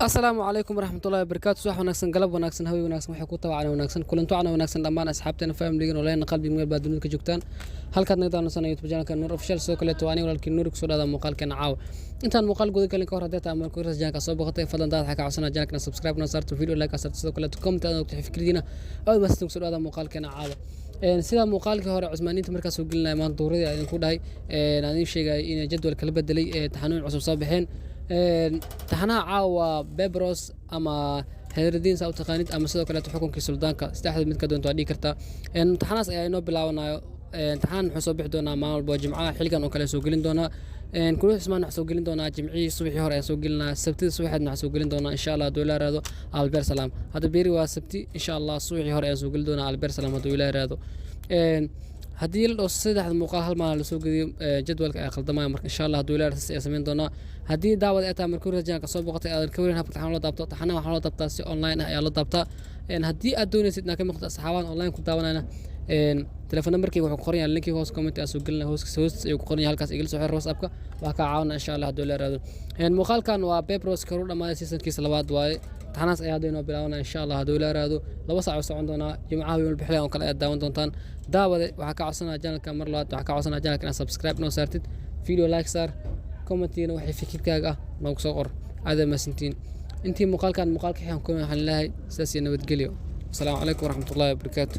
Asalaamu calaykum waraxmatullahi wabarakaatu. Subax wanaagsan, galab wanaagsan, hawe wanaagsan, waxay ku tabacana wanaagsan, kulanto cana wanaagsan dhammaan asxaabteena familigan oo leena qalbi meel baa dunida ka joogtaan. Halkaad naga daawanaysan YouTube channelka Nuur Official. Sidoo kaleeto waa aniga walaalkii Nuur, kusoo dhaada muuqaalkeena caawa. Intaan muuqaal guda galin ka hor, haddii taa marka hore channelka soo boqotay, fadlan daad waxaa ka codsanaa channelkana subscribe na saarto, video like saarto, sidoo kaleeto comment aad ogtahay fikradiina. Aad mahadsan. Kusoo dhaada muuqaalkeena caawa. Sida muuqaalkii hore Cusmaaniinta markaa soo gelinaya maanta duuradii aan idinku dhahay, aan idin sheegay in jadwalka la bedelay ee taxanuun cusub soo baxeen. Taxanaha caawa waa Bebros ama Hayraddiin saa u taqaanid, ama sidoo kaleeto xukunkii suldaanka. Saddexda mid ka doonto waa dhigi kartaa. Taxanahaas ayaa inoo bilaabanayo. Taxanahan wuxuu soo bixi doonaa maalin walba oo Jimcaha xilligan oo kale soo gelin doonaa. Kuluux Cusmaan waxaa soo gelin doonaa Jimcihii subaxii hore ayaan soo gelinaa. Sabtida subaxeedna waxaa soo gelin doonaa, insha Allah hadduu Ilaa raado, Albeer Salaam. Hadda beeri waa Sabti, insha Allah subaxii hore ayaan soo gelin doonaa Albeer Salaam hadduu Ilaa raado. Haddii la dhaho saddexda muuqaal hal maalin lasoo gediyo, jadwalka ay khaldamaya. Marka insha Allah hadduu Ilaa saas ayaa samayn doonaa. Haddii daawad ay tahay marka hore channelka soo boqotay, aadan ka warin habka taxan loo daabto, taxanaha waxaa loo daabtaa si online ah ayaa loo daabtaa. Haddii aad doonaysid inaad ka maqto asxaabahan online ku daawanayna, telefoon nambarkayga wuxuu ku qoran yahay linkii hoos comment aan soo gelinay, hoos ayuu ku qoran yahay. Halkaas igala soo xir WhatsAppka, waa kaa caawina insha Allah hadduu Ilaa raado. Muuqaalkan waa Bebros karu dhamaaday, seasonkiisa labaad waaye. Taxanaas ayaa hadda inoo bilaabanaya, insha Allah hadduu Ilaa raado 2 saac oo socon doonaa. Jimcaha weyn walba xilligan oo kale ayaad daawan doontaan. Daawade, waxaa ka codsanaa channelka mar labaad, waxaa ka codsanaa channelka inaad subscribe noo saartid, video like saar, commentiina waxay fikirkaaga ah noogu soo qor. Aad mahadsantiin. Intii muuqaalkan muuqaalka xigan ku waxaan leeyahay sidaas iyo nabadgelyo. Asalaamu calaykum waraxmatullahi wabarakaatu.